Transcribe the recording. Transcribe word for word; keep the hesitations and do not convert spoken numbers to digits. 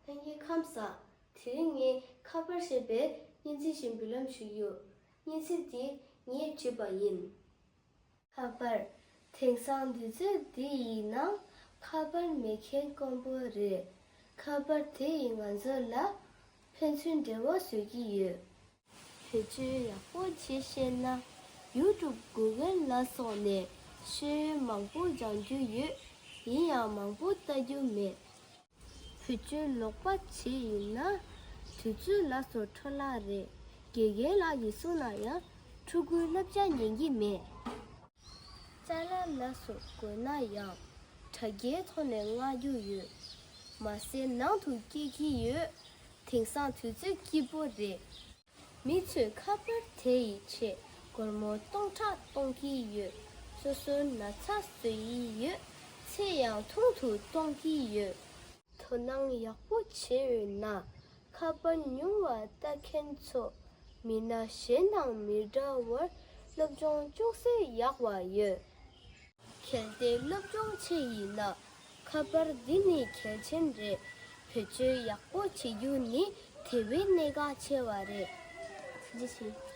ལྷན་རྒྱས་ཁམས་བཟང་། དེ་རིང་ངས་ཁ་པར་ཞེས་པའི་སྙན་ཚིག་ཞིག་འབུལ་ལམ་ཞུས་ཡོད། སྙན་ཚིག་འདི་ངས་བྲིས་པ་ཡིན། ཁ་པར། དེང་སང་དུས་ཚོད་འདི་ཡི་ནང་ཁ་པར་མེད་མཁན་དཀོན་པོ་རེད། ཁ་པར་དེ་ཡིས་ང་ཚོ་ལ་ཕན་ཚུན་འབྲེལ་བ་བཟོ་གི་ཡོད། བེད་སྤྱོད་ཡག་པོ་བྱེད་ཤེས་ན། ཡུ་ཊུབ། གུ་གལ་ལ་སོགས་ནས་ཤེས་ཡོན་མང་པོ་སྦྱང་རྒྱུ་ཡོད། ཡིན་ཡང་མང་པོ་ལྟ་རྒྱུ་མེད། བེད་སྤྱོད་ལོག་པ་བྱས་ཡིན་ན། དུས་ཚོད་ལ་སོགས་འཕྲོ་བརླག་རེད། དགེ་རྒན་ལགས་ཀྱིས་གསུངས་ན་ཡང་ཕྲུ་གུའི་བསླབ་བྱ་ཉན་གྱི་མེད། ཅ་ལག་ལ་སོགས་དགོས་ན་ཡང་དྲ་རྒྱའི་ཐོག་ནས་མངགས་རྒྱུ་ཡོད། མ་ཟད་ནང་དུ་སྐྱེལ་གྱི་ཡོད། དེང་སང་དུས་ཚོད་སྐྱིད་པོ་རེད། མི་ཚོས་ཁ་པར་དེ་ཡི་ཆེད་སྒོར་མོ་སྟོང་ཕྲག་གཏོང་གི་ཡོད། སོ་སོའི་ན་ཚ་བཟོ་ཡི་ཡོད། ཚེ་ཡང་ཐུང་དུ་གཏོང་གི་ཡོད། དོ་སྣང་ཡག་པོ་བྱས་ཡོད་ན། ཁ་པར་ཉུང་བ་ལྟ་མཁན་ཚོ་མི་སྣ་གཞན་དང་མི་འདྲ་བར་སློབ་སྦྱོང་ཅུང་ཟད་ཡག་པ་ཡོད། གལ་ཏེ་སློབ་སྦྱོང་ཆེད་ཡིན་ན། ཁ་པར་འདི་ནི་གལ་ཆེན་རེད། བེད་སྤྱོད་ཡག་པོ་བྱེད་རྒྱུ་ནི་དེ་བས་གནད་འགག་ཆེ་བ་རེད། ཐུགས་རྗེ་ཆེ།